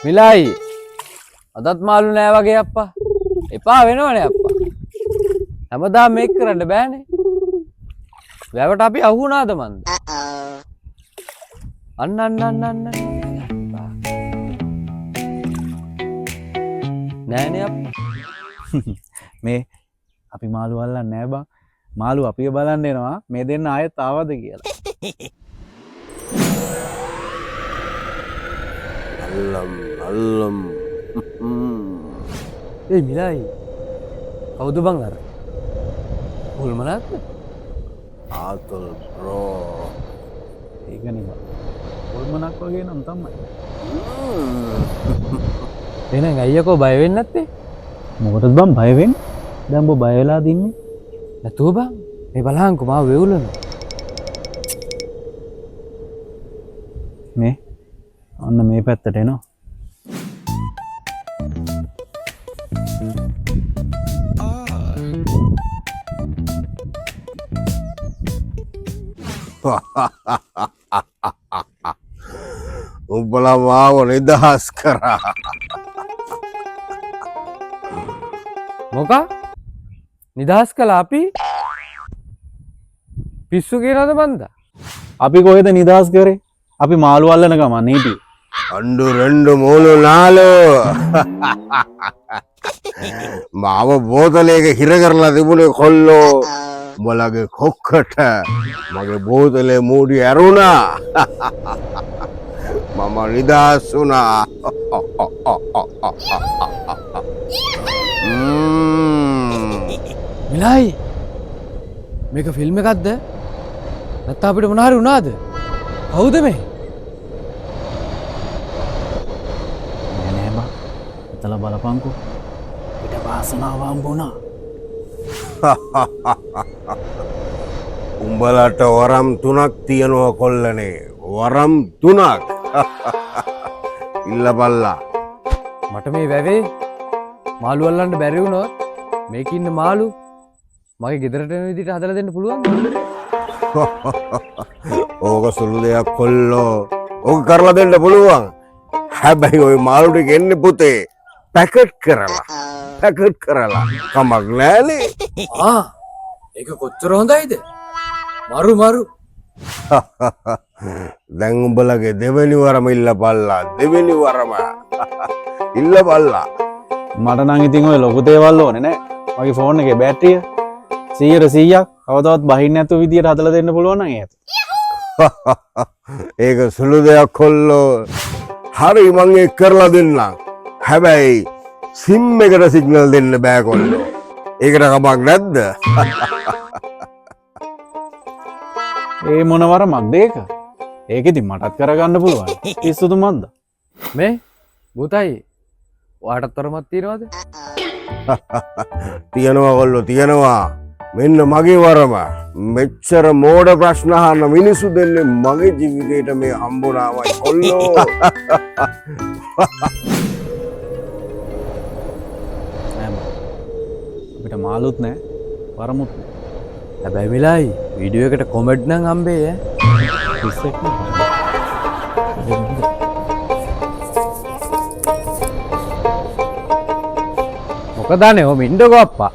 මිලයි අදත් මාළු නෑ වගේ අප්පා. එපා වෙනවනේ අප්පා. හැමදාම මේක කරන්න බෑනේ. වැවට අපි අහු වුණාද මන්ද? අන්න අන්න අන්න අන්න. නෑනේ අප්පා. මේ අපි මාළු අල්ලන්නේ නෑ බං. මාළු අපිව බලන්න එනවා මේ දෙන්න ආයෙත් ආවද කියලා. අල්ලම් අල්ලම්. ඒ මිලයි කවුද බං අර? හොල්මනක්ද? ආතල් බ්‍රෝ. ඒකනේ බං. හොල්මනක් වගේ නම් තමයි. එහෙනම් අයියකෝ බය වෙන්නේ නැත්තේ? මොකටද බං බය වෙන්නේ? දැන් ඔබ බය වෙලා දින්නේ? නැතුව බං මේ බලහන්කෝ මාව වෙවුලනවා. මේ අන්න මේ පැත්තට එනවා. උඹලා මාව නිදහස් කරා. මොකා? නිදහස් කළා අපි? පිස්සු කියනවද මන්ද? අපි කොහෙද නිදහස් කරේ? අපි මාළු අල්ලන ගමන් හිටියේ. අඬු රෙන්ඩු මූණු නාලු. මාව බෝතලයක හිර කරලා තිබුණේ කොල්ලෝ. උඹලගේ කොක්කට මගේ බෝතලේ මූඩි ඇරුණා. මම නිදහස් වුණා. මිලයි මේක ෆිල්ම් එකක්ද? නැත්නම් අපිට මොන හරි වුණාද? කවුද මේ? නෑ නෑ බං. හිතලා බලපන්කෝ. අපිට වාසනාව හම්බුණා. උඹලට වරම් තුනක් තියෙනවා කොල්ලනේ. වරම් තුනක්. ඉල්ලපල්ලා. මට මේ වැවේ මාළු අල්ලන්න බැරි වුණොත් මේකේ ඉන්න මාළු මගේ ගෙදරට එන විදිහට හදලා දෙන්න පුළුවන්ද? ඕක සුළු දෙයක් කොල්ලෝ. ඕක කරලා දෙන්න පුළුවන්. හැබැයි ওই මාළු ටික එන්නේ පුතේ පැකට් කරලා. පැකට් කරලා. කමක් නෑනේ. ආ ඒක කොච්චර හොඳයිද? මරු මරු. දැන් උඹලගේ දෙවෙනි වරම ඉල්ලපල්ලා. දෙවෙනි වරම ඉල්ලපල්ලා. මට නම් ඉතින් ඔය ලොකු දේවල් ඕනේ නෑ. මගේ ෆෝන් එකේ බැටරිය 100%ක් කවදාවත් බහින්න නැතුව විදියට හදලා දෙන්න පුළුවන් නම් ඒත්. ඒක සුළු දෙයක් කොල්ලෝ. හරි මං ඒක කරලා දෙන්නම්. හැබැයි සිම් එකට සිග්නල් දෙන්න බෑ කොල්ලෝ. ඒකට කමක් නැද්ද? ඒ මොන වරමක්ද ඒක? ඒක ඉතින් මටත් කරගන්න පුළුවන්. පිස්සුදු මන්ද? මේ භූතයි ඔයාටත් වරමක් තියෙනවද? තියෙනවා කොල්ලෝ තියෙනවා. මෙන්න මගේ වරම. මෙච්චර මෝඩ ප්‍රශ්න අහන මිනිස්සු දෙන්නේ මගේ ජීවිතේට මේ හම්බුනාමයි කොල්ලෝ. නෑ බං. අපිට මාළුත් නෑ වරමුත් නෑ. හැබැයි මිලයි වීඩියෝ එකට කොමෙන්ට් නම් හම්බෙයි ඈ. පිස්සෙක් නේ. මොකද අනේ ඔහොම ඉන්නකෝ අප්පා.